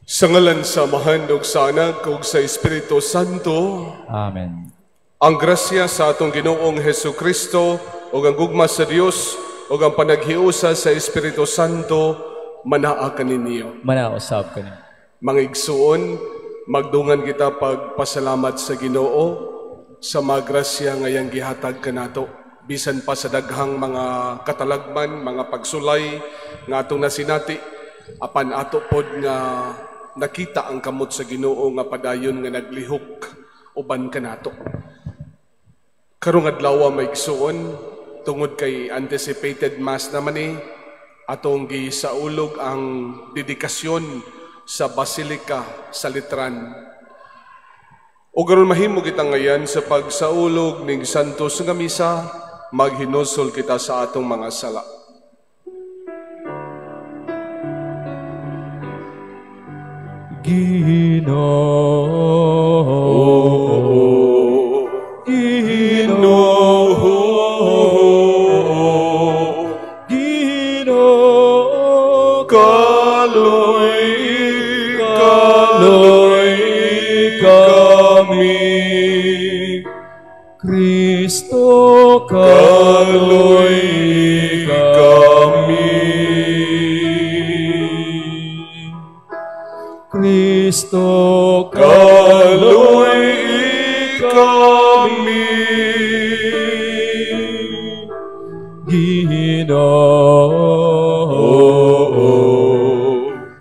Sa ngalan sa Amahan ug sa Anak ug sa Espiritu Santo. Amen. Ang grasya sa atong Ginoong Hesus Kristo ug ang gugma sa Dios ug ang panaghiusa sa Espiritu Santo manaa kaninyo. Manaa usab kaninyo. Mga igsuon, magdungan kita pagpasalamat sa Ginoo sa mga grasya nga iyang gihatag kanato. Bisan pa sa daghang mga katalagman, mga pagsulay nga atong nasinati, apan ato pod nga nakita ang kamot sa Ginoo nga padayon nga naglihok uban kanato. Karong adlaw, mga igsuon, tungod kay anticipated mass naman ni, atong gisaulog ang dedikasyon sa Basilika sa Letran. O karon mahimo kita ngayon sa pagsaulog ning Santos nga Misa, maghinulsol kita sa atong mga sala. Ginoo, Ginoo, Ginoo, kaloy, kaloy kami. Kristo, kaloy kami. Kristo, kaloy kami. Ginoo,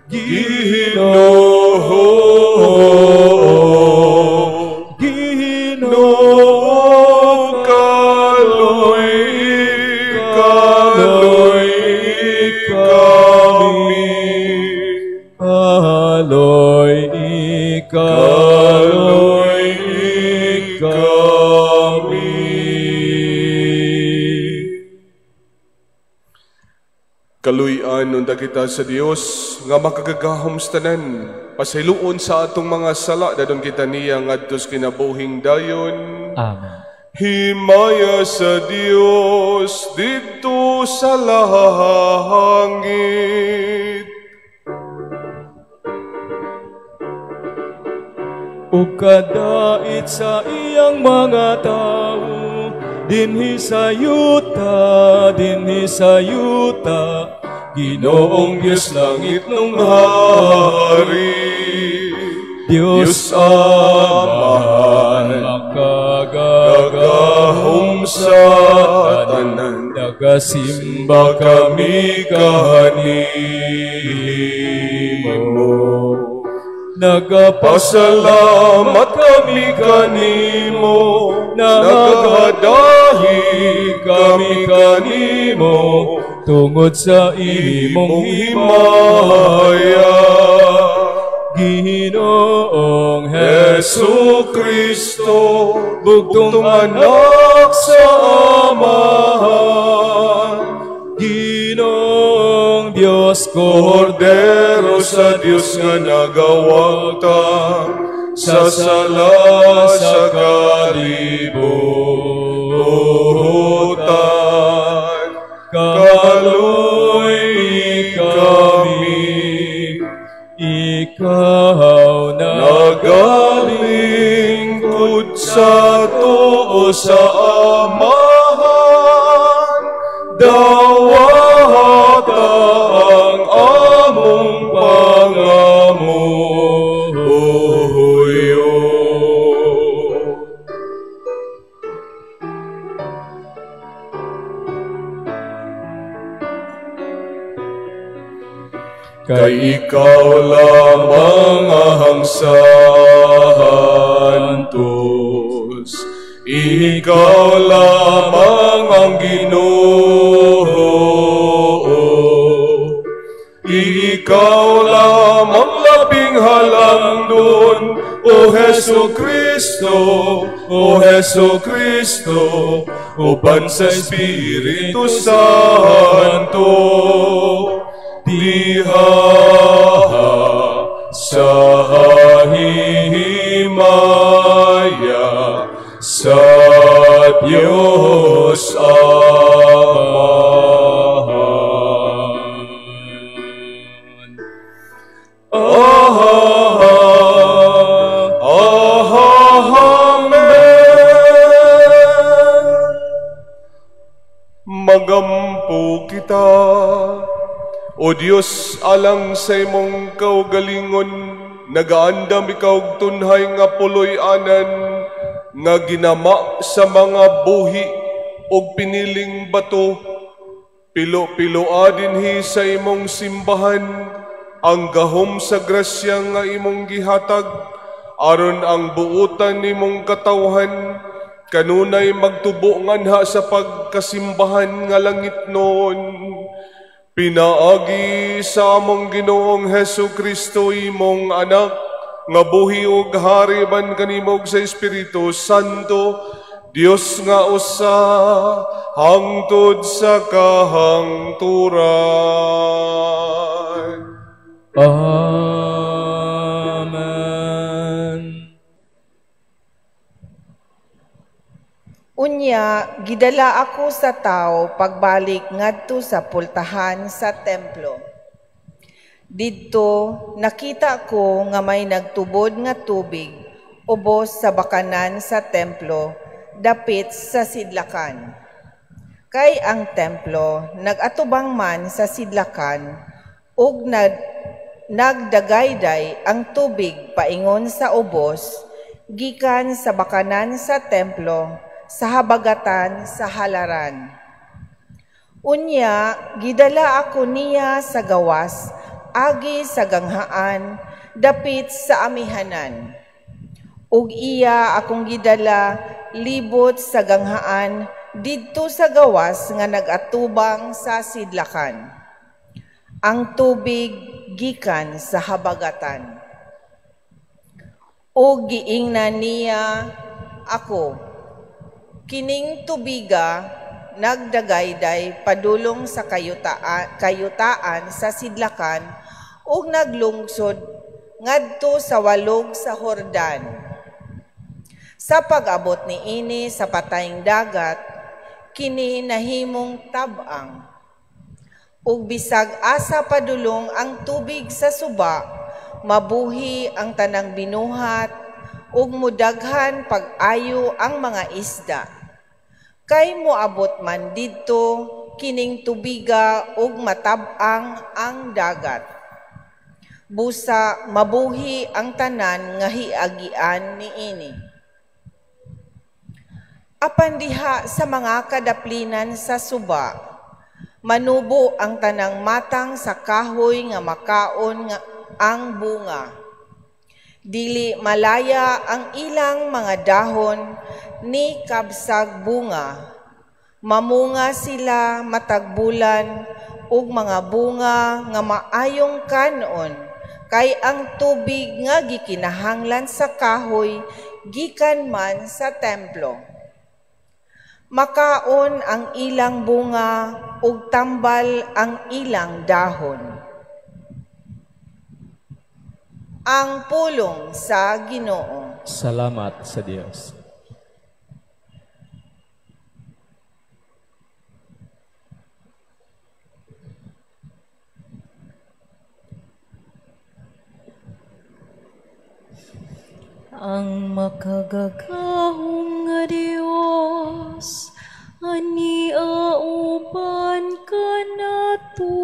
Ginoo, Ginoo, kaloy, kaloy kami. Kaloy, kaloy kami. Kaluy-an unta kita sa Dios nga makagagahom sa tanan. Pasayloon sa atong mga sala, dadon kita niya ngadto sa kinabuhing dayon. Amen. Himaya sa Dios didto sa langit. Ug kadait sa iyang mga tawo, dinhi sa yuta, dinhi sa yuta, Ginoong Diyos langit nung hari, Diyos Diyos Amahan, makagagahom gagahom sa tanan, nagasimba kami kanimo. Nagapasalamat Pasalamat kami kanimo, nagadahi kami kanimo, tungod sa imong imong himaya. Ginoong Hesu Kristo, bugtong bugtong anak sa Amahan, Ginoong Diyos, Kordero sa Diyos nga nagawagta sa sala sa kalibutan. Kaloy kami, ikaw na nagalingkod sa tuo sa Amahan, dawata ang among pangamuyo. Kay ikaw lamang ang santos, ikaw lamang ang Ginoo, ikaw lamang labing halangdon, O Hesu Kristo, O Hesu Kristo, uban sa Espiritu Santo. Diha sa himaya sa Diyos Amahan. Amen. O Dios, alang sa imong kaugalingon, nagaandam ikaw og tunhay nga puloy-anan nga ginama sa mga buhi ug piniling bato. Pilo-piloa dinhi sa imong simbahan ang gahom sa grasya nga imong gihatag, aron ang buutan nimong katawhan kanunay magtubo nganha sa pagkasimbahan nga langitnon. Pinaagi sa among Ginoong Hesu Kristo, imong anak, nga buhi ug hari ban kanimo sa Espiritu Santo, Dios nga usa, hangtod sa kahangturan. Amen. Unya, gidala ako sa tao pagbalik ngadto sa pultahan sa templo. Didto nakita ko nga may nagtubod nga tubig ubos sa bakanan sa templo dapit sa sidlakan. Kay ang templo nagatubang man sa sidlakan ug nagdagayday ang tubig paingon sa ubos gikan sa bakanan sa templo sa habagatan sa halaran. Unya, gidala ako niya sa gawas, agi sa ganghaan, dapit sa amihanan. Ug iya akong gidala libot sa ganghaan, didto sa gawas nga nagatubang sa sidlakan. Ang tubig gikan sa habagatan. Ug giingnan niya ako, kining tubiga nagdagayday padulong sa kayutaan sa sidlakan ug naglungsod ngadto sa walog sa Hordan. Sa pag-abot niini sa patayng dagat, kini nahimong tab-ang. Ug bisag asa padulong ang tubig sa suba, mabuhi ang tanang binuhat ug mudaghan pag-ayo ang mga isda. Kay moabot man didto kining tubiga ug matab-ang ang dagat. Busa mabuhi ang tanan nga hiagian niini. Apan diha sa mga kadaplinan sa suba, manubo ang tanang matang sa kahoy nga makaon nga ang bunga. Dili malaya ang ilang mga dahon ni kabsag bunga. Mamunga sila matag bulan ug mga bunga nga maayong kanon, kay ang tubig nga gikinahanglan sa kahoy gikan man sa templo. Makaon ang ilang bunga ug tambal ang ilang dahon. Ang pulong sa Ginoo. Salamat sa Dios. Ang makagagahom nga Dios, ania uban kanato.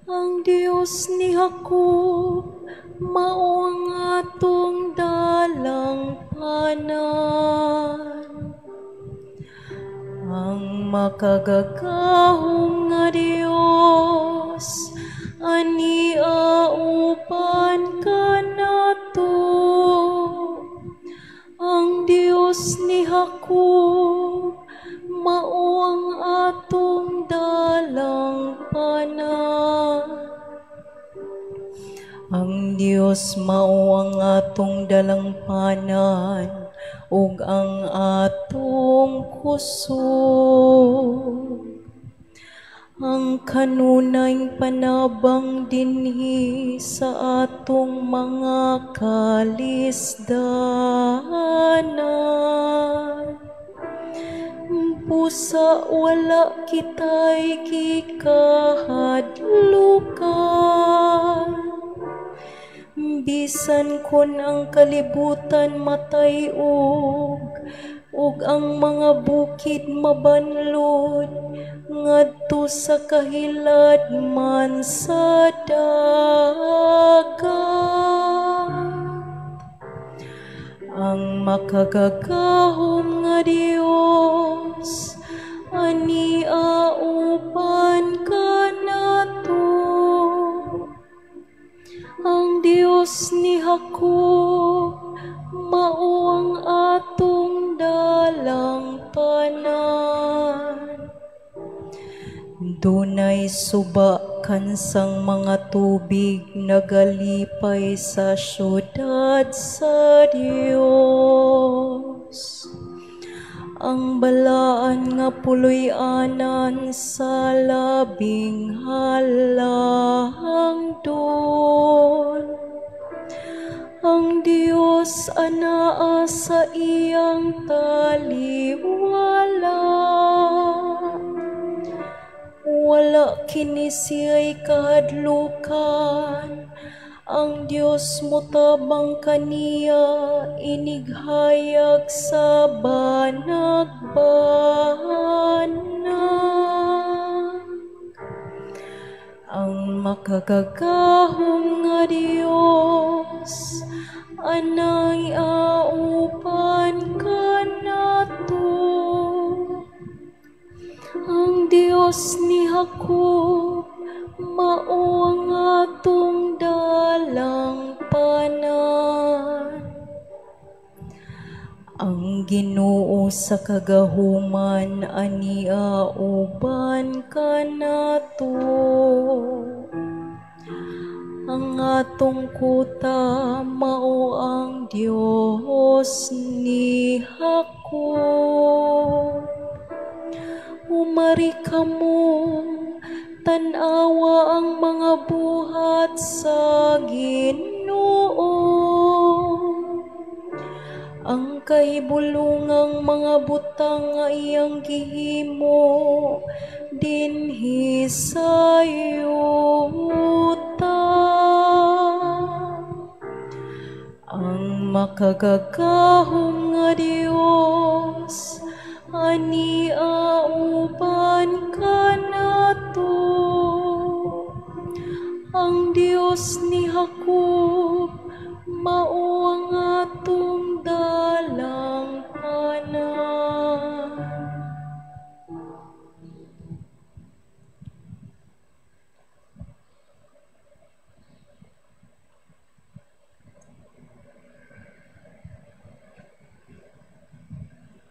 Ang Dios ni Jacob, mao ang atong dalangpanan. Ang makagagahom nga Dios, ania uban kanato. Ang Dios ni Jacob, mao ang atong dalangpanan. Ang Dios mao ang atong dalangpanan ug ang atong kusog. Ang kanunayng panabang dinhi sa atong mga kalisdanan. Busa wala kita'y gikahadlukan. Bisan kon ang kalibutan matay-og, ug ang mga bukid mabanlod, ngadto sa kahiladman sa dagat. Ang makagagahom nga Dios ania uban kanato. Ang Dios ni Jacob mao ang atong dalangpanan. Dunay suba kansang mga tubig nagalipay sa syudad sa Dios. Ang balaan nga puloy-anan sa labing halangdon. Ang Dios anaa sa iyang taliwala. Wala kini siya'y kahadlukan. Ang Dios motabang kaniya, inighayag sa banag-banag. Ang makagagahom nga Dios anay aupan kanato. Ang Dios ni Jacob mao ang atong dalangpanan. Ang Ginoo sa kagahuman ania uban kanato. Ang atong kuta mao ang Dios ni Jacob. Umari kamo, tan-awa ang mga buhat sa Ginoo. Ang kahibulungang mga butang nga iyang gihimo dinhi sa yuta. Ang makagagahom nga Dios ania uban kanato. Ang Dios ni Jacob mao ang atong dalangpanan.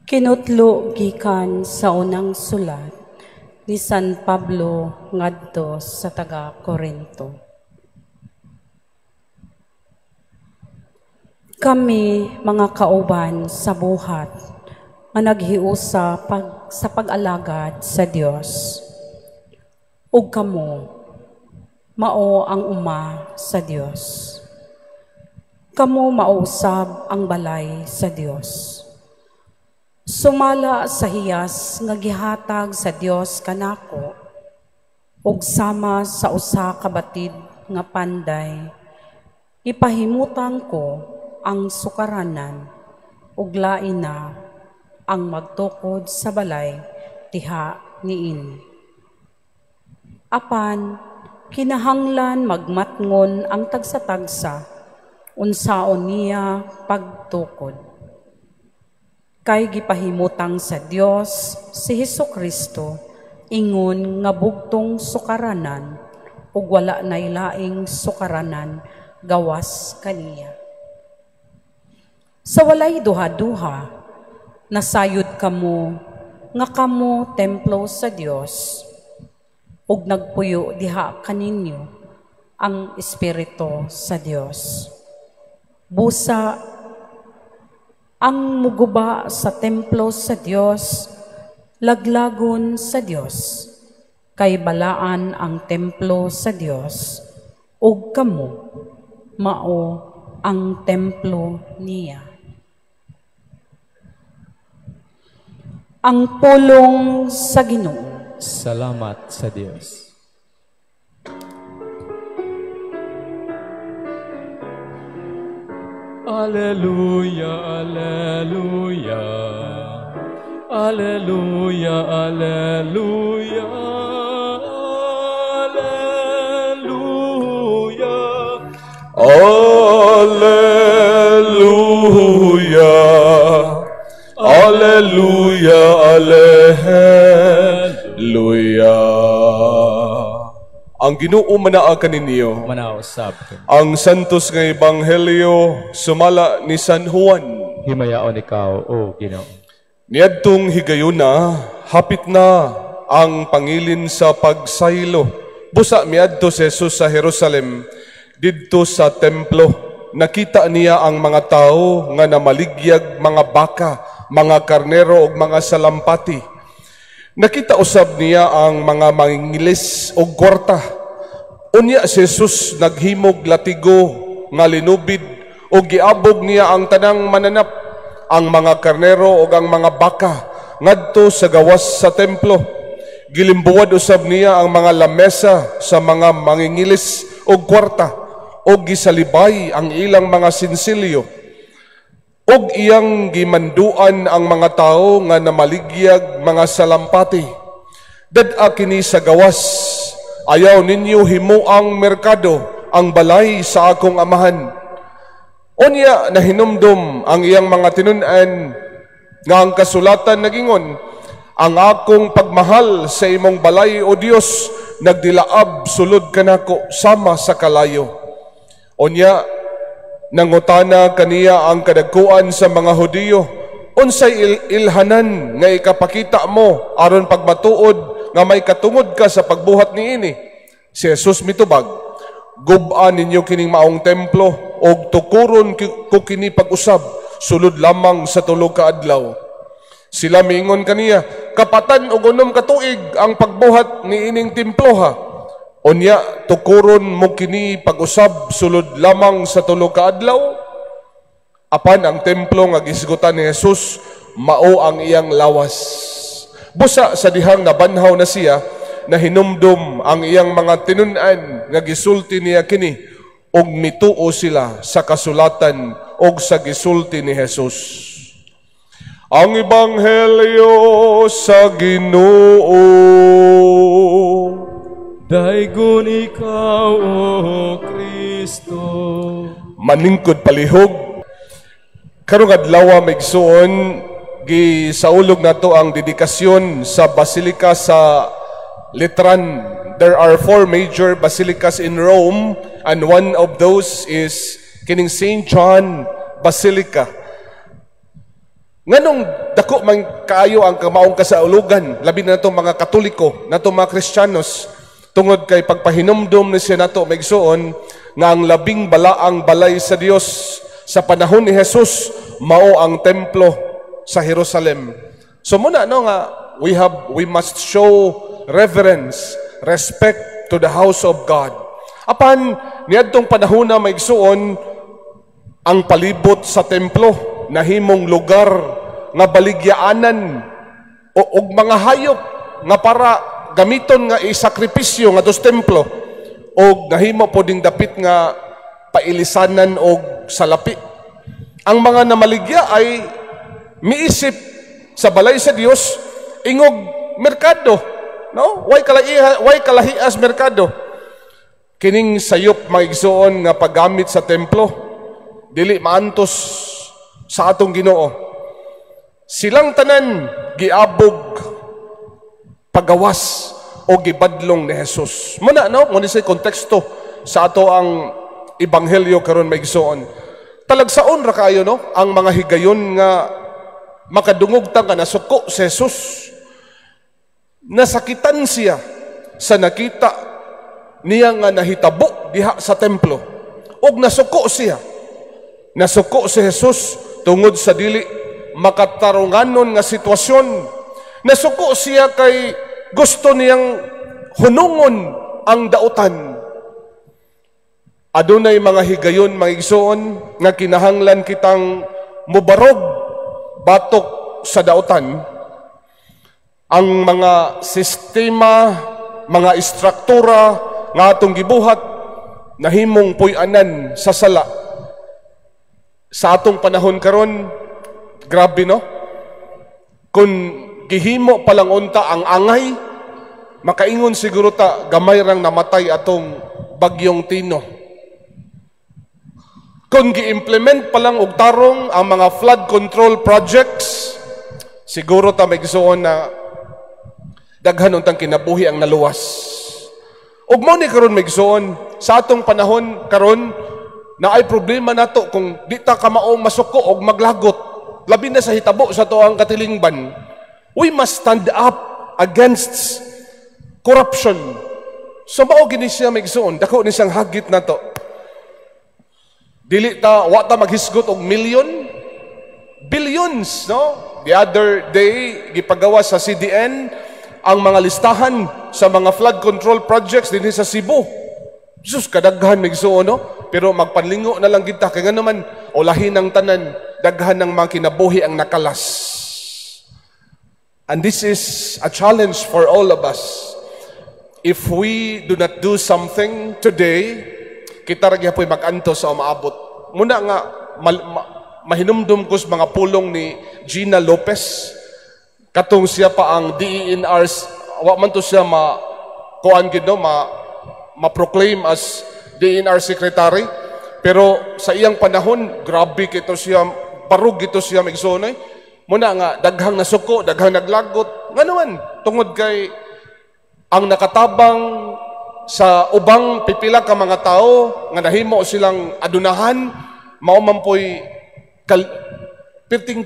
Kinutlo gikan sa unang sulat ni San Pablo ngadto sa taga Korinto. Kami mga kauban sa buhat nga naghiusa sa pag-alagad sa Dios. Ug kamo mao ang uma sa Dios. Kamo mausab ang balay sa Dios. Sumala sa hiyas nga gihatag sa Dios kanako ug sama sa usa ka batid nga panday, ipahimutang ko ang sukaranan ug lain na ang magtukod sa balay diha niini. Apan kinahanglan magmatngon ang tagsa-tagsa unsaon niya pagtukod. Kay gipahimutang sa Dios si Hesukristo ingon nga bugtong sukaranan ug wala nay laing sukaranan gawas kaniya. Sa walay duha-duha, nasayod kamo nga kamo templo sa Dios ug nagpuyo diha kaninyo ang Espiritu sa Dios. Busa ang muguba sa templo sa Dios, laglagon sa Dios, kay balaan ang templo sa Dios, ug kamo mao ang templo niya. Ang pulong sa Ginoo. Salamat sa Dios. Alleluia, alleluia, Alleluia, alleluia, alleluia. Alleluia. Alleluia, alleluia. Ang Ginoo manaa kaninyo. Manaa usab kaniyo. Ang Santos nga Ebanghelyo sumala ni San Juan. Himayaon ikaw, O Ginoo. Niadtong higayuna, hapit na ang pangilin sa pagsaylo. Busa miadto si Jesus sa Jerusalem, didto sa templo. Nakita niya ang mga tao nga namaligyag mga baka, mga karnero ug mga salampati. Nakita usab niya ang mga mangingilis og kwarta. Unya si Jesus naghimog latigo nga linubid ug giabog niya ang tanang mananap, ang mga karnero ug ang mga baka ngadto sa gawas sa templo. Gilimbuwad usab niya ang mga lamesa sa mga mangingilis og kwarta ug gisalibay ang ilang mga sinsilyo. Ug iyang gimanduan ang mga tao nga namaligyag mga salampati. Dad-a kini sa gawas, ayaw ninyo himuang merkado ang balay sa akong amahan. Unya nahinumdum ang iyang mga tinun-an nga ang kasulatan nagingon, ang akong pagmahal sa imong balay, O Dios, nagdilaab sulod kanako sama sa kalayo. Unya nangutana kaniya ang kadagkuan sa mga Hudiyo, unsay ilhanan nga ikapakita mo aron pagmatuod nga may katungod ka sa pagbuhat niini? Si Jesus mitubag, gub-a ninyo kining maong templo og tukuron ko kini pag-usab sulod lamang sa 3 ka adlaw. Sila miingon kaniya, kapatan og 6 ka tuig ang pagbuhat niining temploha. Unya tukuron mo kini pag-usab sulod lamang sa 3 ka adlaw? Apan ang templo nga gisgutan ni Jesus mao ang iyang lawas. Busa sa dihang nabanhaw na siya, nahinumdum ang iyang mga tinun-an nga gisulti niya kini, ug mituo sila sa kasulatan ug sa gisulti ni Jesus. Ang Ebanghelyo sa Ginoo. Daygon ikaw, O Kristo. Maningkod palihog. Karong adlaw, migsuon, gisaulog nato ang dedikasyon sa Basilika sa Letran. There are 4 major basilicas in Rome, and one of those is kining St. John Basilica. Nganong dako man kaayo ang kamaong kasaulugan, labi na natong mga Katoliko, natong mga Kristiyanos, tungod kay pagpahinumdum ni siya nato maigsuon nga ang labing balaang balay sa Dios sa panahon ni Jesus mao ang templo sa Jerusalem. So muna no nga we must show reverence, respect to the house of God. Apan niadtong panahon na maigsuon, ang palibot sa templo nahimong lugar nga baligyaanan o og mga hayop nga para gamiton nga isakripisyo nga dos templo, og nahimo po ding dapit nga pailisanan og salapi. Ang mga namaligya ay miisip sa balay sa Dios ingog merkado, no? Way kalahias merkado. Kining sayop maigsuon nga paggamit sa templo dili maantos sa atong Ginoo. Silang tanan giabog pagawas o gibadlong ni Jesus. Muna no, ngunit sa konteksto sa ato ang ebanghelyo karon maigsuon. Talagsaon ra kaayo no ang mga higayon nga makadungog ta nga nasuko si Jesus. Nasakitan siya sa nakita niya nga nahitabo diha sa templo. Og nasuko siya. Nasuko si Jesus tungod sa dili makatarunganon nga sitwasyon. Nasuko siya kay gusto niyang hunungon ang dautan. Adunay mga higayon, mga igsoon, nga kinahanglan kitang mubarog batok sa dautan. Ang mga sistema, mga istruktura nga atong gibuhat, nahimong puy-anan sa sala. Sa atong panahon karon, grabe no? Kung gihimo pa lang unta ang angay, makaingon siguro ta gamay rang namatay atong bagyong Tino. Kung gi-implement pa lang og tarong ang mga flood control projects, siguro ta, mga igsuon, na daghan untang kinabuhi ang naluwas. Ug mao ni karon, mga igsuon, sa atong panahon karon na ay problema nato kung di ta kamao masuko og maglagot, labi na sa hitabo sa atoang katilingban. We must stand up against corruption. So mao gini siya, mga igsuon, dako ni siyang hagit nato. Dili ta, wa ta maghisgot og million, billions, no? The other day, gipagawa sa CDN ang mga listahan sa mga flood control projects dinhi sa Cebu. Jesus, kadaghan, mga igsuon, no? Pero magpanlingo na lang kita kay naman ulahin ang tanan, daghan ng mga kinabuhi ang nakalas. And this is a challenge for all of us. If we do not do something today, kita ra gyapoy mag-antos sa umaabot. Muna nga mahinumdum ko sa mga pulong ni Gina Lopez, katong siya pa ang DENR, wa man to siya ma kuan gid, no, ma ma-proclaim as DENR secretary, pero sa iyang panahon grabe kito siya, barug gito siya, mga igsuon. Muna nga daghang nasuko, daghang naglagot, nga naman tungod kay ang nakatabang sa ubang pipila ka mga tao nga nahimo silang adunahan, mao man po'y pirting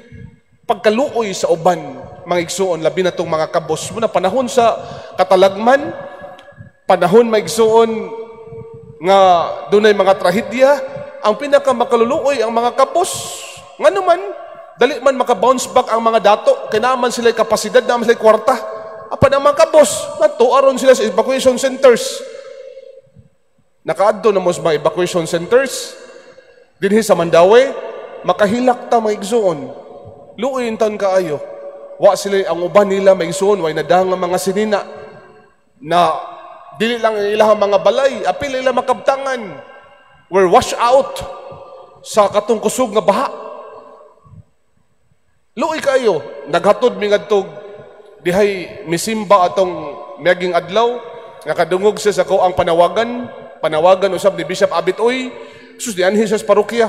pagkaluoy sa uban, mga igsuon, labi na tong mga kabos mo na panahon sa katalagman, panahon, mga igsuon, nga dunay mga trahedya, ang pinaka makaluluoy ang mga kabos. Nga naman dali man maka-bounce back ang mga dato kay naa man sila kapasidad, naa man sila kwarta. Apan ang mga kabos, nato aron sila sa evacuation centers. Nakaadto na mo sa mga evacuation centers dinhi sa Mandaue, makahilak ta, mga igsuon. Luoy tan kaayo. Wa sila, ang uban nila, mga igsuon, way nadanga mga sinina na dili lang ang ilahang mga balay, apil ila makabtangan were washed out sa katong kusog nga baha. Luoy kaayo. Naghatod mi ngadtog dihay misimba atong miaging adlaw, nakadungog siya sa ko ang panawagan, panawagan usab ni Bishop Abit Uy. Sus, dianhi siya sa parokya.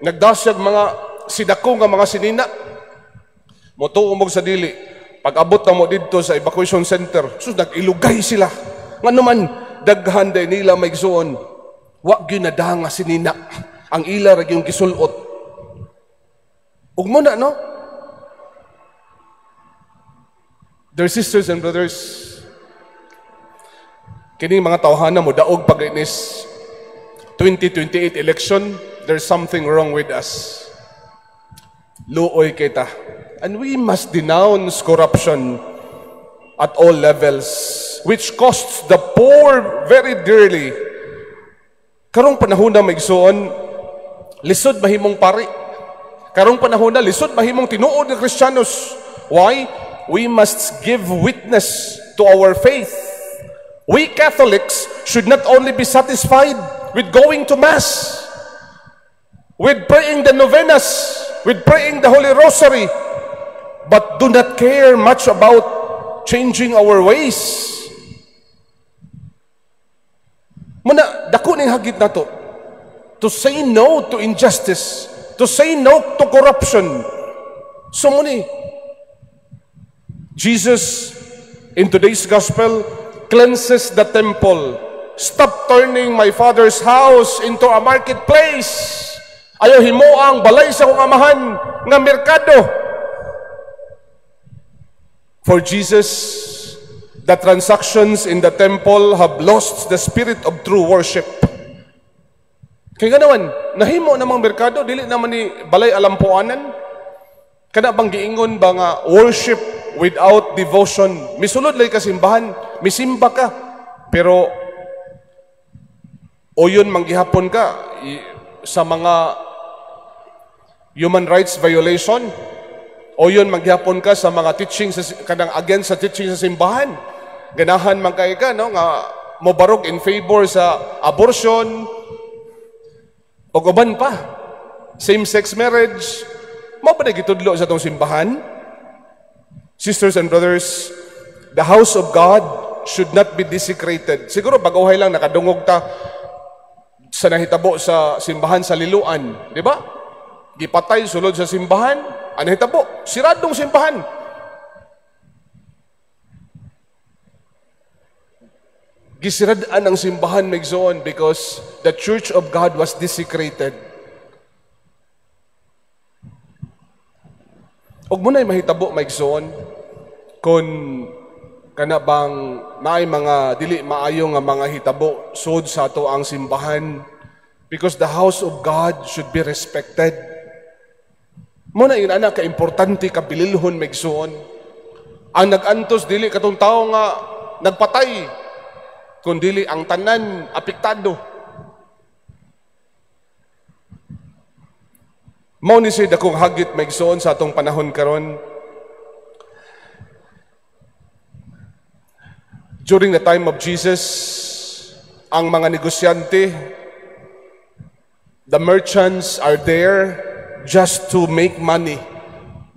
Nagdasyag mga sidako nga mga sinina. Motuo mo sa dili, pag abot na mo didto sa evacuation center, sus, nag-ilugay sila. Nga naman, daghan day nila, mga igsuon, wa gyud nadanga sinina. Ang ila ra gyud gisulot. Ug mo na, no? Dear sisters and brothers, kining mga tawhana mo daog pag inis 2028 election, there's something wrong with us. Luoy kita. And we must denounce corruption at all levels, which costs the poor very dearly. Karong panahon na, mga igsuon, lisod mahimong pari. Karong panahon na, lisod mahimong tinuod nga Kristiyanos. Why? We must give witness to our faith. We Catholics should not only be satisfied with going to Mass, with praying the novenas, with praying the Holy Rosary, but do not care much about changing our ways. Muna, dako ning hagit nato to say no to injustice, to say no to corruption. So muni, Jesus in today's gospel cleanses the temple. "Stop turning my Father's house into a marketplace." Ayaw himoang balay sa akong amahan nga merkado. For Jesus, the transactions in the temple have lost the spirit of true worship. Kaya nga naman, nahimo namang merkado, dili naman ni balay alampuanan. Kana bang giingon ba nga worship without devotion? Misulod lay ka simbahan, misimba ka, pero uyon manggihapon ka sa mga human rights violation, uyon manggihapon ka sa mga teaching sa kanang against sa teaching sa simbahan. Ganahan man kay ka, no, nga mobarog in favor sa abortion ug uban pa, same-sex marriage. Mao ba na gitudlo sa atong simbahan? Sisters and brothers, the house of God should not be desecrated. Siguro bag-ohay lang nakadungog ta sa nahitabo sa simbahan sa Liloan, di ba? Gipatay sulod sa simbahan, ano nahitabo? Siradong simbahan. Gisiradaan ang simbahan, migsoon, because the church of God was desecrated. Og muna'y mahitabo, migsoon, kung kana bang naay mga dili maayo nga mga hitabo sud sa ato ang simbahan, because the house of God should be respected. Muna yun ana ka-importante kabililhon, migsoon. Ang nag-antos dili katong tawo nga nagpatay, kundili ang tanan apektado. Mao ni siya dakong hagit, maigsoon, sa atong panahon karon. During the time of Jesus, ang mga negosyante, the merchants are there just to make money.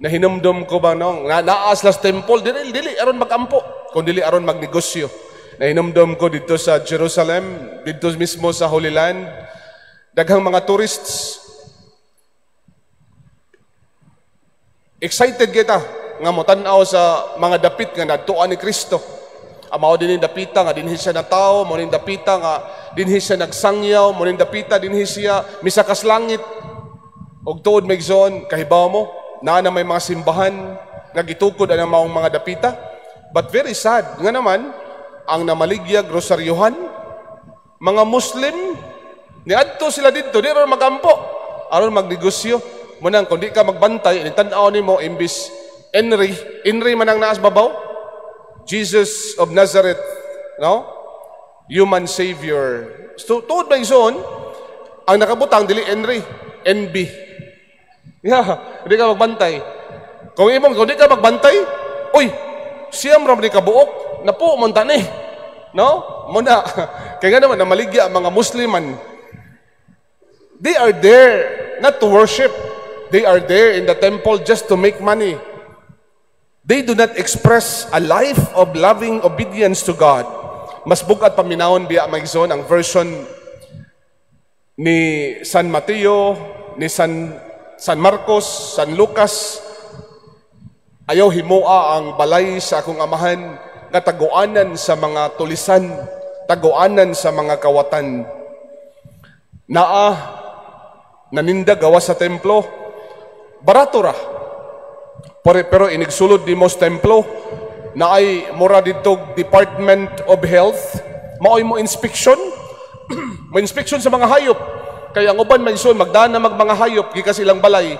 Nahinumdum ko ba no? Naa sila sa temple, dili dili aron magampo, kun dili aron magnegosyo. Nahinumdum ko dito sa Jerusalem, dito mismo sa Holy Land, daghang mga tourists. Excited kita nga motan-aw sa mga dapit nga nadtuan ni Kristo. Mao din dapita nga dinhi siya natawo, mao ning dapita nga dinhi siya nagsangyaw, mao ning dapita dinhi siya misakas langit. Og tuod migsoon, kahibaw mo, naa na may mga simbahan nga gitukod ang maong mga dapita. But very sad nga naman, ang namaligyag rosaryohan, mga Muslim, niadto sila didto, di aron magampo, aron magnegosyo. Munang kung di ka magbantay, tan-aw nimo imbis Henry, Henry man ang naas babaw, Jesus of Nazareth, no? Human Savior. So, tuod ba yung ang nakabutang dili Henry, NB. Yeah, hindi ka magbantay. Kung di ka magbantay, uy, siyam ra man ni kabuok, napo man tani. No? Muna, kaya nga naman namaligya ang mga Musliman. They are there not to worship. They are there in the temple just to make money. They do not express a life of loving obedience to God. Mas bugat paminawon biya maigsoon ang version ni San Mateo, ni San Marcos, San Lucas. Ayaw himoa ang balay sa akong amahan nga taguanan sa mga tulisan, taguanan sa mga kawatan. Naa naninda gawas sa templo, barato ra. Pero inigsulod ni mo sa templo, naay mura dito Department of Health, maoy mo inspection, mo inspection sa mga hayop. Kaya ang uban may sun, magdana mag mga hayop, gikas ilang balay.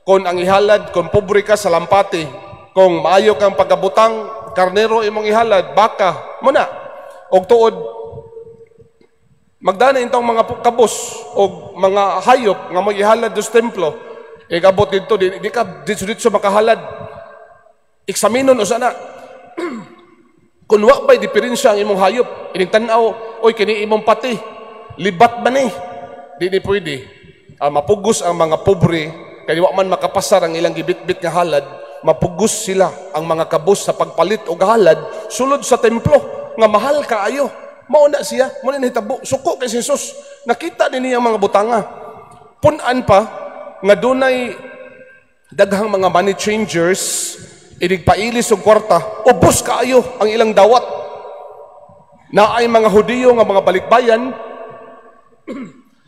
Kung ang ihalad, kung pobre ka sa lampati, kung maayo kang pagabutang, karnero imong ihalad, baka, muna. Og tuod, magdana intong mga kabus og mga hayop nga mo ihalad sa templo. Ikabot dito, di ka dito makahalad. Eksaminon usa na. Kung wa ba'y diferensya ang imong hayop, ining tan-aw, oy kini imong pati, libat ba ni? Di ni pwede. Mapugos ang mga pobre, kay wa man makapasar ang ilang gibitbit nga halad, mapugos sila ang mga kabus sa pagpalit og halad sulod sa templo nga mahal kaayo. Mao na siya, mao na nahitabo. Suko kay Jesus. Nakita din niya ang mga butanga. Pun-an pa nga dunay daghang mga money changers, inig pailis og kwarta, ubos kaayo ang ilang dawat. Naay mga Hudiyo nga mga balikbayan,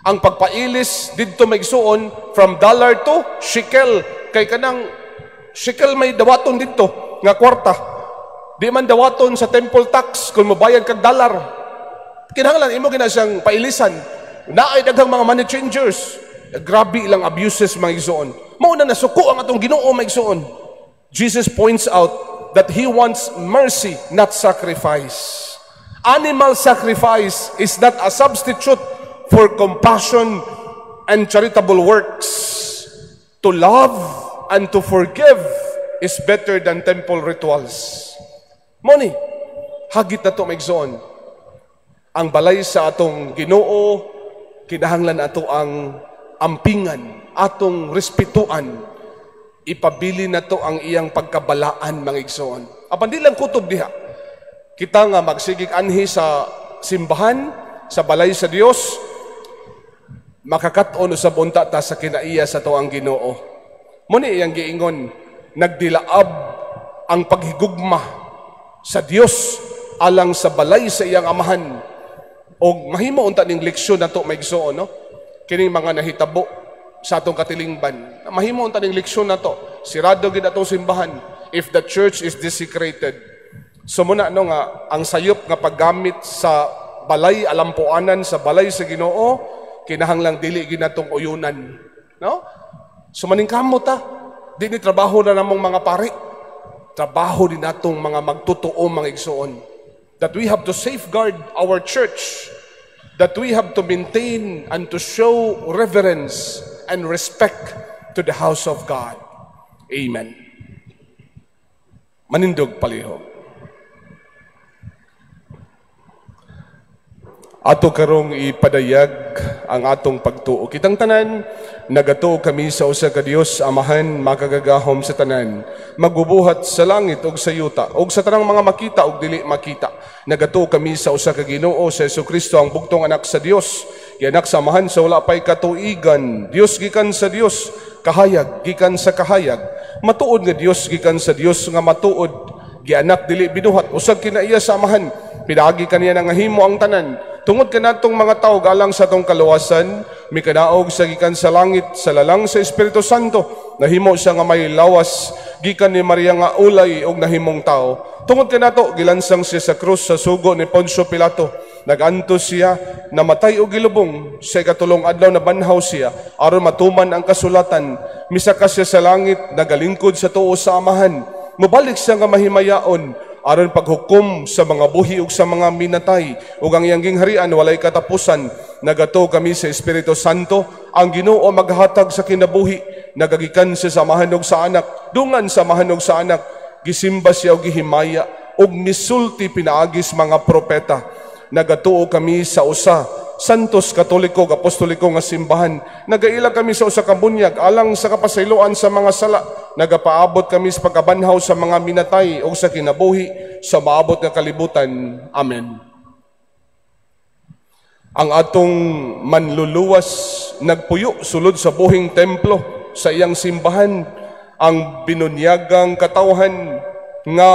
ang pagpailis didto maigsuon from dollar to shekel, kay kanang shekel may dawaton didto nga kwarta. Di man dawaton sa temple tax kung mobayad kag dollar. Kinahanglan imo gina siyang pailisan. Naay daghang mga money changers. Grabe ilang abuses mga igsoon. Mao na nasuko ang atong Ginoo mga igsoon. Jesus points out that He wants mercy, not sacrifice. Animal sacrifice is not a substitute for compassion and charitable works. To love and to forgive is better than temple rituals. Moni, hagit na to mga igsoon. Ang balay sa atong Ginoo, kinahanglan ato ang ampingan, atong respetuan. Ipabili na to ang iyang pagkabalaan, mga igsoon. Apan di lang kutob diha. Kita nga magsigig anhi sa simbahan, sa balay sa Dios, makakat-on usab unta ta sa kinaiya sa atoang Ginoo. Muni iyang giingon, nagdilaab ang paghigugma sa Dios alang sa balay sa iyang amahan. Og mahimo unta ning leksyon nato, mga igsoon, no? Kining mga nahitabo sa atong katilingban. Mahimo unta ning leksyon nato. Sirado gid atong simbahan if the church is desecrated. So muna, no, nga ang sayop nga paggamit sa balay alampuanan, sa balay sa Ginoo, kinahanglang dili gid natong uyunan, no? So maningkamot ta. Di ni trabaho na namong mga pari. Trabaho din natong mga magtotoo, mga igsoon. That we have to safeguard our church. That we have to maintain and to show reverence and respect to the house of God. Amen. Manindog palihog. Ato karong ipadayag ang atong pagtuo. Kitang tanan, nagatuo kami sa usa ka Dios, Amahan, makagagahom sa tanan, magbubuhat sa langit ug sa yuta, ug sa tanang mga makita ug dili makita. Nagatuo kami sa usa ka Ginoo, sa Hesukristo, ang bugtong anak sa Dios, gianak sa Amahan sa wala pay katuigan, Dios gikan sa Dios, kahayag gikan sa kahayag, matuod nga Dios gikan sa Dios nga matuod, gianak dili binuhat, usag kinaiya sa Amahan, pinaagi kaniya nangahimo ang tanan. Tungod kanatong mga tawo alang sa atong kaluwasan, mikanaog sa gikan sa langit sa lalang sa Espiritu Santo, nahimo siya nga may lawas gikan ni Maria nga ulay og nahimong tawo. Tungod kanato gilansang siya sa krus sa sugo ni Poncio Pilato. Nagantos siya, namatay og gilubong, sa ikatulong adlaw nabanhaw siya aron matuman ang kasulatan. Misaka siya sa langit, nagalingkod sa tuo sa Amahan. Mobalik siya nga mahimayaon aron paghukom sa mga buhi ug sa mga minatay, ug ang iyang gingharian walay katapusan. Nagato kami sa Espiritu Santo, ang Ginoo maghatag sa kinabuhi, nagagikan siya sa Amahan ug sa Anak, dungan sa Amahan ug sa Anak, gisimba siya og gihimaya ug misulti pinaagis mga propeta. Nagatuo kami sa usa Santos Katoliko ug Apostoliko nga simbahan. Nagaila kami sa usa ka bunyag alang sa kapasayloan sa mga sala. Nagapaabot kami sa pagkabanhaw sa mga minatay ug sa kinabuhi sa maabot nga kalibutan. Amen. Ang atong manluluwas nagpuyo sulod sa buhing templo sa iyang simbahan. Ang binunyagang katawhan nga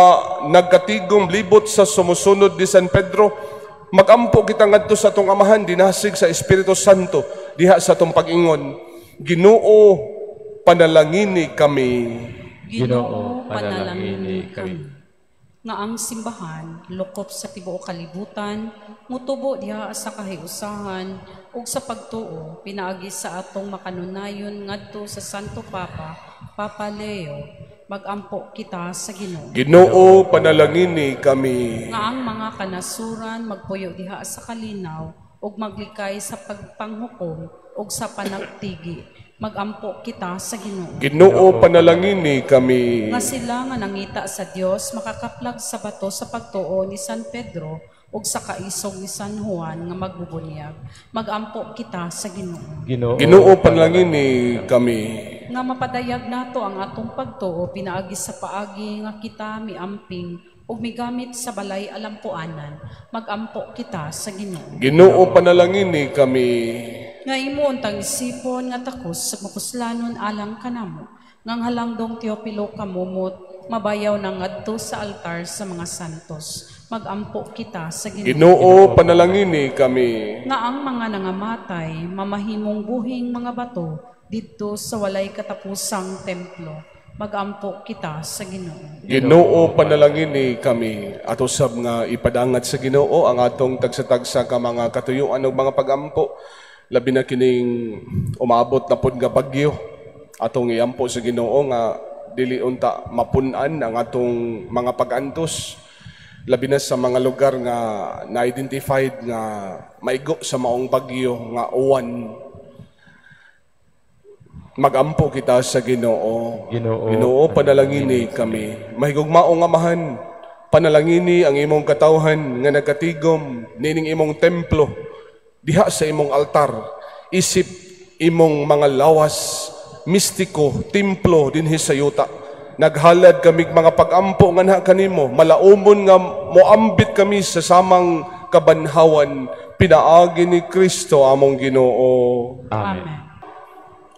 nagkatigom libot sa sumusunod ni San Pedro, magampo kita ngadto sa atong Amahan dinasig sa Espiritu Santo diha sa atong pag-ingon, Ginoo, panalangini kami. Ginoo, panalangini kami. Nga ang simbahan lokop sa tibuok kalibutan, mutubo diha sa kahiusahan ug sa pagtuo pinaagi sa atong makanunayon ngadto sa Santo Papa, Papa Leo. Magampo kita sa Ginoo. Ginoo, panalangini kami. Nga ang mga kanasuran magpuyo diha sa kalinaw ug maglikay sa pagpanghukom ug sa panagtigi. Magampo kita sa Ginoo. Ginoo, panalangini kami. Nga sila nga nangita sa Dios makakaplag sa bato sa pagtuo ni San Pedro ug sa kaisog ni San Juan nga magbubunyag. Magampo kita sa Ginoo. Ginoo, panalangini kami. Nga mapadayag nato ang atong pagtuo pinaagi sa paagi nga kita miamping ug migamit sa balay alampuanan. Magampo kita sa Ginoo. Ginoo, panalangini kami. Nga imo untang isipon nga takos sa mapuslanon alang kanamo, ngang halangdong Teopilo kamumot, mabayaw na ngadto sa altar sa mga santos. Magampo kita sa Ginoo. Ginoo, panalangini kami. Nga ang mga nangamatay mamahimong buhing mga bato didto sa walay katapusang templo. Magampo kita sa Ginoo. Ginoo, panalangini kami. Ato sab nga ipadangat sa Ginoo ang atong tagsa-tagsa ka mga katuyuan ug mga pagampo, labi na kining umaabot na pod nga bagyo. Atong iampo sa Ginoo nga dili unta mapun-an ang atong mga pag-antos, labi na sa mga lugar nga na-identified nga maigo sa maong bagyo nga uwan. Magampo kita sa Ginoo. Ginoo, Ginoo, panalangini kami. Mahigugmaong Amahan, panalangini ang imong katawhan nga nagkatigom nining imong templo diha sa imong altar. Isip imong mga lawas mistiko templo dinhi sa yuta. Naghalad kami mga pagampo nganha kanimo, malaumon nga moambit kami sa samang kabanhawan pinaagi ni Kristo among Ginoo. Amen.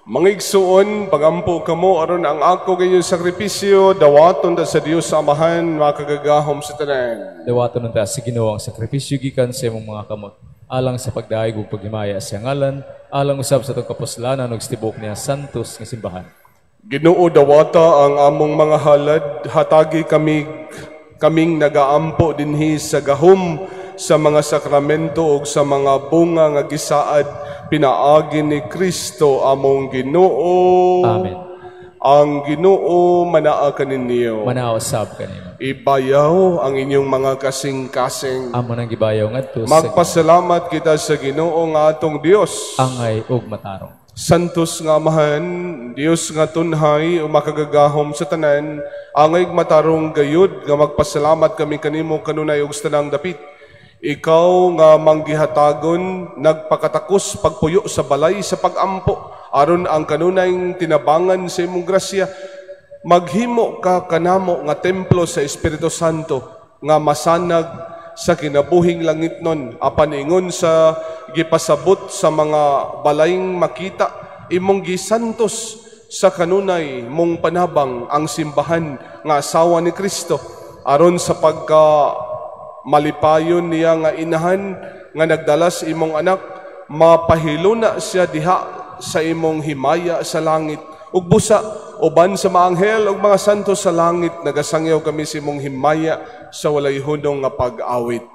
Mga igsuon, pagampo kamo aron ang ako gayong sakripisyo dawaton ta sa Dios Amahan makagagahom sa tanan. Dawaton unta sa Ginoo ang sakripisyo gikan sa imong mga kamot, alang sa pagdayeg ug paghimaya sa ngalan, alang usab sa atong kapuslanan ug sa tibuok niya santos nga simbahan. Ginoo, dawata ang among mga halad, hatagi kami kaming nagaampo dinhi sa gahom sa mga sakramento ug sa mga bunga nga gisaad pinaagi ni Kristo among Ginoo. Amen. Ang Ginoo manaa kaninyo. Manaa usab kanimo. Ibayaw ang inyong mga kasing-kasing. Amo nang gibayaw ngadto sa Magpasalamat kita sa Ginoo nga atong Dios. Angay ug matarong. Santos nga Amahan, Dios nga tunhay o makagagahom sa tanan, angay matarong gayud nga magpasalamat kami kanimo kanunay ug sa tanang dapit. Ikaw nga manggihatagon, nagpakatakos pagpuyo sa balay sa pagampo, aron ang kanunayng tinabangan sa imong grasya, maghimo ka kanamo nga templo sa Espiritu Santo, nga masanag sa kinabuhing langitnon, apan ingon sa gipasabot sa mga balayng makita, imong gisantos sa kanunay mong panabang ang simbahan nga asawa ni Kristo, aron sa pagka malipayon niya nga inahan nga nagdalas imong anak, mapahiluna siya diha sa imong himaya sa langit. Ug busa uban sa mga anghel ug mga santo sa langit, nagasangyaw kami sa imong himaya sa walay hunong nga pag-awit.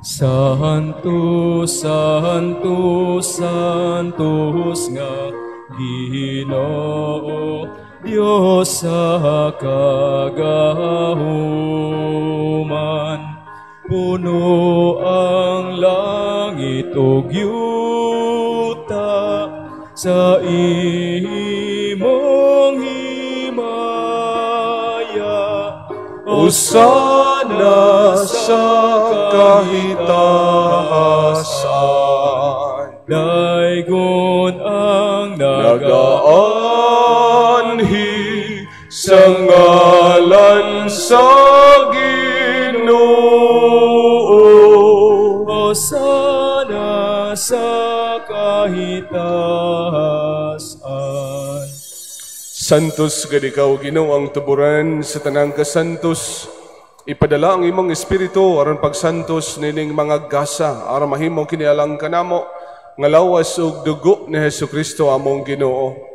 Santo, Santo, Santos nga Ginoo, Dios sa kagahuman. Puno ang langit ug yuta sa imong himaya. Usana sa kahitahasan, daygon ang nagaanhi sa ngalan sa Ginoo. Hosana sa kahitahasan. Santos gad ikaw, Ginoo, ang tuburan sa tanang kasantos. Ipadala ang imong espiritu aron pagsantos nining mga gasa aron mahimo kini alang kanamo nga lawas ug dugo ni Hesukristo among Ginoo.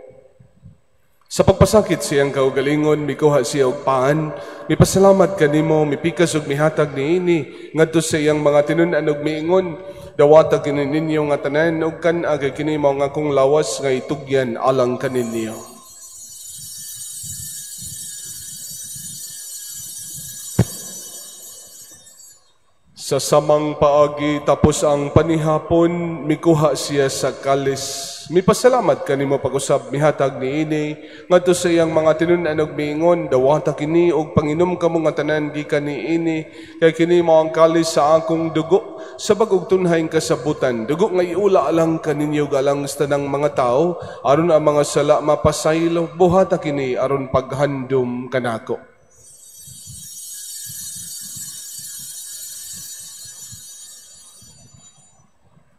Sa pagpasakit siyang kaugalingon, mikuha siya og paan, mipasalamat kanimo, mipikas ug mihatag niini ngadto sa iyang mga tinun-an ug miingon, dawata kini ninyo nga tanan ug kan-a kay kini mao nga akong lawas nga itugyan alang kaninyo. Sa samang paagi tapos ang panihapon, mikuha siya sa kalis. Mipasalamat kanimo pag-usab mihatag niini ngadto sa iyang mga tinun-an ug miingon, dawata kini og panginom kamo nga tanan gikan niini, kay kini mao ang kalis sa akong dugo sa bag-ong tunhayng kasabutan, dugo nga iula alang kaninyo galang sa tanang mga tawo aron ang mga sala mapasaylo. Buhata kini aron paghandom kanako.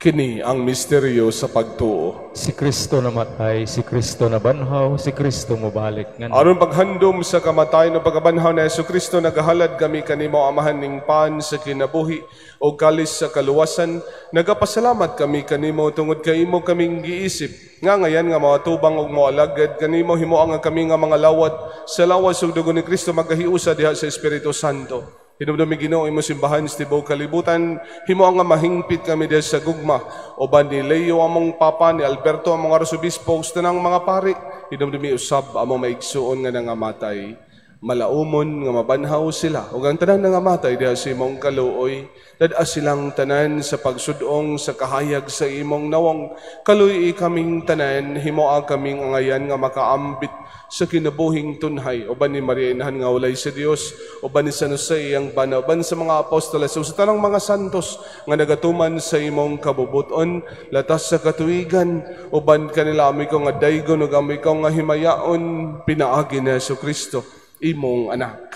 Kini ang misteryo sa pagtuo. Si Kristo namatay, si Kristo nabanhaw, si Kristo mobalik. Aron paghandom sa kamatayon o pagkabanhaw ni Jesucristo, nagahalad kami kanimo Amahan ning pan sa kinabuhi o kalis sa kaluwasan. Nagapasalamat kami kanimo tungod kay imo kaming giisip nga ngayan nga moatubang ug moalagad kanimo, himoa nga kami nga mga lawat sa lawas ug dugo ni Kristo magahiusa diha sa Espiritu Santo. Hinumdumi Ginoo imong simbahan sa tibuok kalibutan, himo nga mahingpit kami diha sa gugma uban ni Leo among papa, ni Alberto among arsobispo, ug sa tanang mga pari. Hinumdumi usab among maigsuon nga nangamatay. Malaumon nga mabanhaw sila ug ang tanan nga matay diha sa imong kaluoy, dad-a silang tanan sa pagsudong sa kahayag sa imong nawong. Kaluy-i kaming tanan, himoa kaming angayan nga makaambit sa kinabuhing tunhay, uban ni Maria Inahan nga walay sa Dios, uban ni San Jose iyang bana, uban sa mga apostoles ug sa tanang mga santos nga nagatuman sa imong kabubuton latas sa katuigan, uban kanila ami ko nga daygon ug ami ko nga himayaon pinaagi ni Hesukristo imong anak.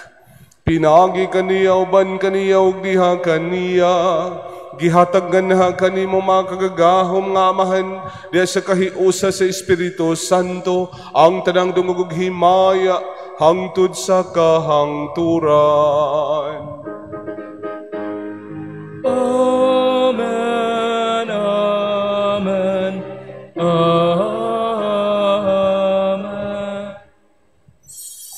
Pinaagi kaniya, uban kaniya ug diha kaniya, gihatag ganha kanimo mga kagagahom nga Amahan diha sa kahiusa sa Espiritu Santo ang tanang dungog ug himaya hangtod sa kahangturan. Amen. Amen. Amen.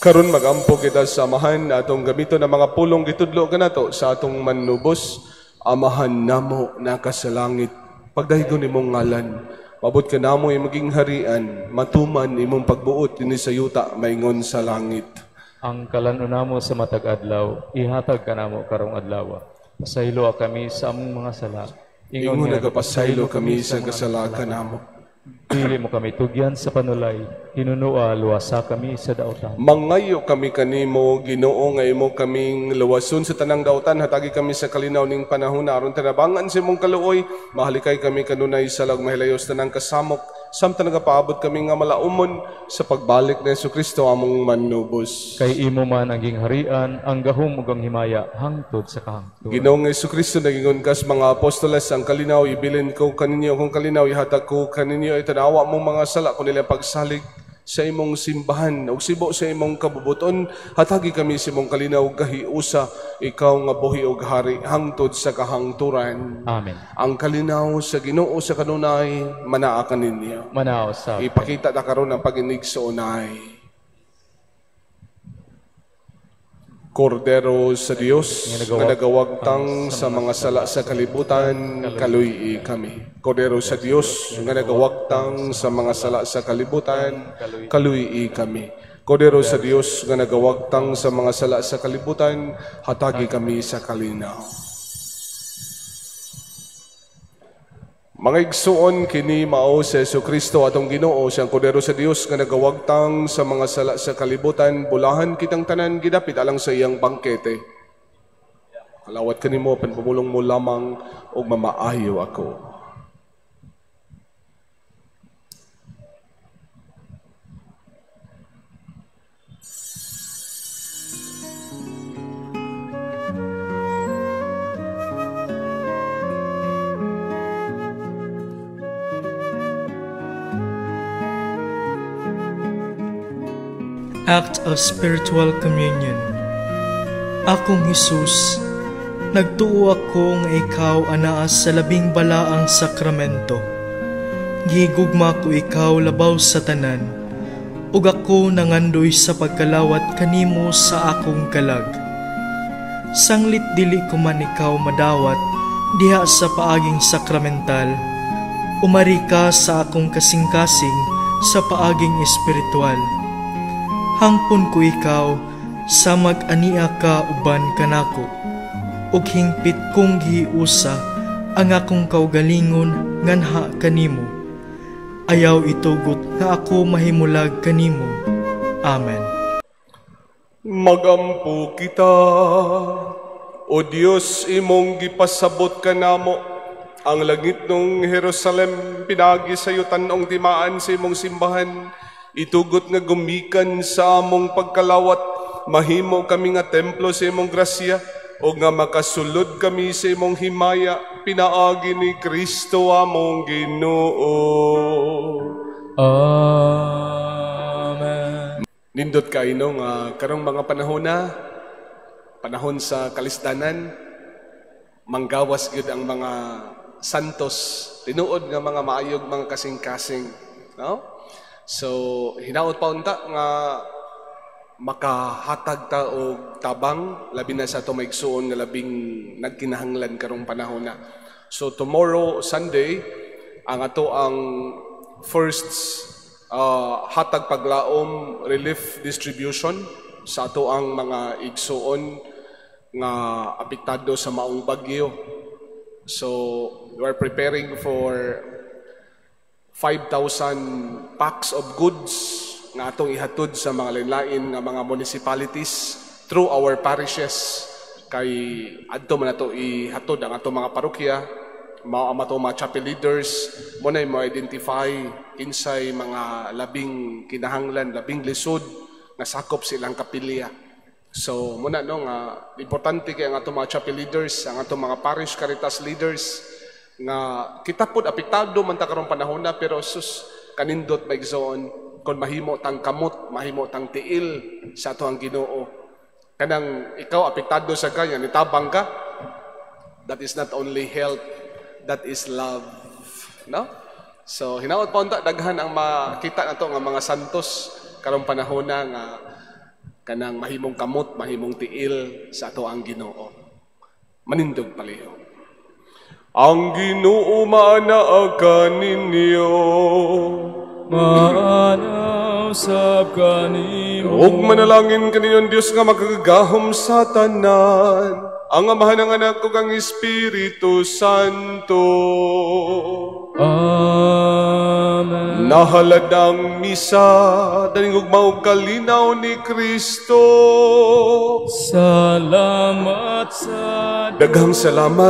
Karon magampo kita sa Amahan, atong gamiton ang mga pulong gitudlo kanato sa atong manubos. Amahan namo naka sa langit, pagdahigon imong ngalan, mabot ka namo imong maging harian, matuman imong pagbuot dinhi sa yuta maingon sa langit. Ang kalan-on namo sa matag adlaw, ihatag kanamo karong adlaw. Pasayloa kami sa among mga sala. Ingon nga nagapasaylo kami sa kasalakan namo. Dili mo kami tugyan sa panulay, hinunua luwasa kami sa dautan. Mangayo kami kanimo, Ginoo, nga imo kaming luwason sa tanang dautan, hatagi kami sa kalinaw ning panahon aron tanabangan sa imong kaluoy, mahalikay kami kanunay sa lag mahilayos tanang kasamok, samtang nagapaabot kami nga malaumon sa pagbalik ni Hesukristo among manubos. Kay imo man ang gingharian, ang gahom ug ang himaya hangtod sa kahangturan. Ginoong Hesukristo, nagingon kas mga apostoles, ang kalinaw ibilin ko kaninyo, kung kalinaw ihatag ko kaninyo, itanawa mong mga sala kun nila pagsalig sa imong simbahan ug sibo sa imong kabubuton, hatagi kami sa imong kalinaw kahiusa, ikaw nga buhi ug hari hangtod sa kahangturan. Amen. Ang kalinaw sa Ginoo sa kanunay manaa kaninyo. Manao sa Ipakita ta karon ang pag-inig sa unay. Kordero sa Dios nga nagawagtang sa mga sala sa kalibutan, kaluy-i kami. Kordero sa Dios nga nagawagtang sa mga sala sa kalibutan, kaluy-i kami. Kordero sa Dios nga nagawagtang sa mga sala sa kalibutan, hatagi kami sa kalinaw. Mga igsuon, kini mao si Hesukristo atong Ginoo, siyang Kordero sa Dios nga nagawagtang sa mga sala sa kalibutan, bulahan kitang tanan gidapit alang sa iyang bangkete. Kalawat kanimo, panpumulong mo lamang ug mamaayo ako. Act of Spiritual Communion. Akong Hesus, nagtuo ako nga ikaw anaa sa labing balaang sakramento. Gigugma ko ikaw labaw sa tanan, ug ako nangandoy sa pagkalawat kanimo sa akong kalag. Sanglit dili ko man ikaw madawat diha sa paaging sakramental, umari ka sa akong kasing-kasing sa paaging espiritual. Hangpon ko ikaw sa mag-ania ka uban kanako, ug hingpit kong gihiusa ang akong kaugalingon nganha kanimo. Ayaw itugot nga ako mahimulag kanimo. Amen. Magampo kita, O Dios, imong gipasabot kanamo ang langit nung Jerusalem, pinagi sa iyo tan-ong timaan sa imong simbahan. Itugot nga gumikan sa among pagkalawat, mahimo kami nga templo sa imong grasya, o nga makasulod kami sa imong himaya, pinaagi ni Kristo among Ginoo. Amen. Nindot kaino nga karong mga panahon na, panahon sa kalisdanan, manggawas gyud ang mga santos, tinuod nga mga maayog mga kasing-kasing, no? So hinaot pa unta nga makahatag ta og tabang, labi na sa ato maigsuon nga labing nagkinahanglan karong panahon na. So tomorrow Sunday ang ato ang first hatag paglaom relief distribution. sa ato ang mga igsuon nga apektado sa maong bagyo. So we are preparing for 5,000 packs of goods nga atong ihatod sa mga lain-lain nga mga municipalities through our parishes, kay adto man nato ihatod ang atong mga parokya. Mao ang ato mga chapel leaders mo na mo-identify kinsay mga labing kinahanglan, labing lisod nga sakop silang kapilya. So muna no nga importante kay ang atong mga chapel leaders, ang atong mga parish caritas leaders, nga kita pod apektado man ta karong panahon na, pero sus, kanindot, mga igsoon, kon mahimo tang kamot, mahimo tang tiil sa ato ang Ginoo. Kanang ikaw apektado sa kanya, nitabang ka, that is not only help, that is love, no? So hinaot pa unta daghan ang makita nato nga mga santos karong panahon na nga kanang mahimong kamot, mahimong tiil sa ato ang Ginoo. Manindog palihog. Ang Ginoo maanaa kaninyo. Maana usab kanimo. Ug manalangin kaninyong Dios nga makagagahom sa tanan, ang Amahan, ang Anak ug ang Espiritu Santo. Amen. Nahalad ang misa, dalhin ugma ug kalinaw ni Kristo. Salamat sa Daghang salamat.